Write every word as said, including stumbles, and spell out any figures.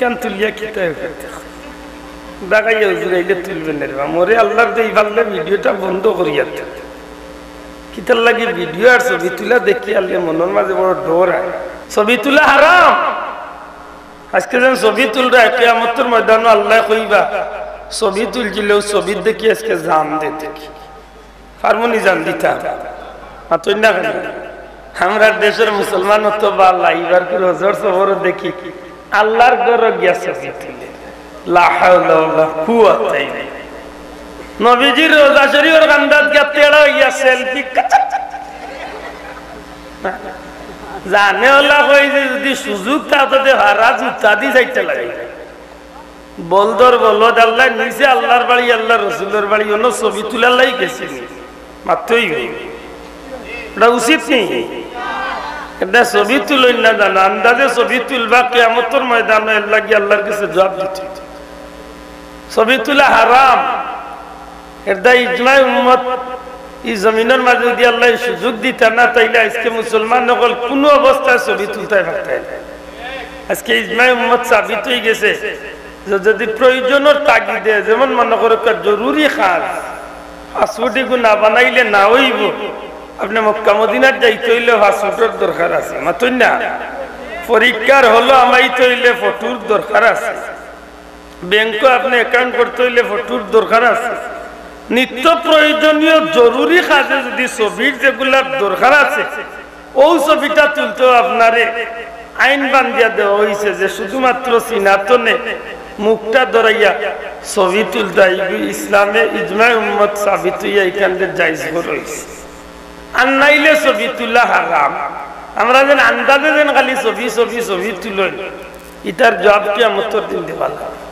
কান তুলিয়া কিতা অইবো? দেখাইয়া হুজুর আইলে তুলবে না রে বা। মরে আল্লাহর দোয়াই পারলে ভিডিওটা বন্ধ করিয়া দে। কিতার লাগি ভিডিও আর ছবি তুলা দেখি আল্লাহ মনর মাঝে বড় ডর আয়। ছবি তুলা হারাম। আজকে যেন ছবি তুলরা, কিয়ামতর ময়দানো আল্লায় কইবা, "ছবি তুলছিলায়, ছবির দেখি আজকে জান দে দেখি।" পারমু নি জান দিতাম? মাতইন না কেনে? আমরার দেশর মুসলমান অত বালা, ইবার কি হজর সফরও দেখি, আল্লাহর ঘরো গিয়া ছবি তুলে। লা হাওলা ওয়ালা কুওয়াতা ইল্লা বিল্লাহ। নবীজির রওজা শরীফর কান্দাত গিয়া তেড়া অইয়া সেলফি। জানে ওলা কই যে যদি সুযোগ থাকতো তে হারা জুতা দি সাইডটা লাগাই। বলদর বলদ আল্লাহ নিচে আল্লাহর বাড়ি, আল্লাহর রসুলর বাড়ি, অনো ছবি তুলার লাগি গেছে নি? মাতইন। এটা উচিত নি? এটা ছবি তুলইন না জানো, আন্দাজে ছবি তুলবা কিয়ামতর ময়দানো, এর লাগি আল্লাহর কাছে জবাব দিতে অইবো। ছবি তুলা হারাম। এর দায় ইজমায়ে উম্মত। ই জমিনর মাঝে যদি আল্লায় সুযোগ দিতা না, তাইলে আজকে মুসলমান অকল কুনু অবস্থায় ছবি তুলতায় পারতায় না। আজকে ইজমায়ে উম্মত সাবিত অইগেছে যে যদি প্রয়োজনর তাগিদে, যেমন মনো করো একটা জরুরি কাজ, পাসপোর্ট ইগু না বানাইলে না অইবো। আপনে মক্কা মদিনাত যাইতে অইলে পাসপোর্টর দরকার আছে, মাতইন না? পরীক্ষার হলো হামাইতে অইলে ফটোর দরকার আছে। ব্যাংকো আপনে অ্যাকাউন্ট করতে অইলে ফটোর দরকার আছে। নিত্য প্রয়োজনীয় জরুরি কাজে যদি ছবির যেগুলার দরকার আছে, অউ ছবিটা তুলতেও আপনারে আইন বান্ধিয়া দেওয়া অইছে যে শুধুমাত্র সিনাতনে মুখটা ধরাইয়া ছবি তুলতা অইবো। ইসলামে ইজমায়ে উম্মত সাবিত অইয়া ইখানরে জায়েজ করা অইছে। আর নাইলে ছবি তুলা হারাম। আমরা যেন আন্দাজে যেন খালি ছবি, ছবি, ছবি তুলইন, ইতার জবাব কিয়ামতর দিন দিবা লাগবো।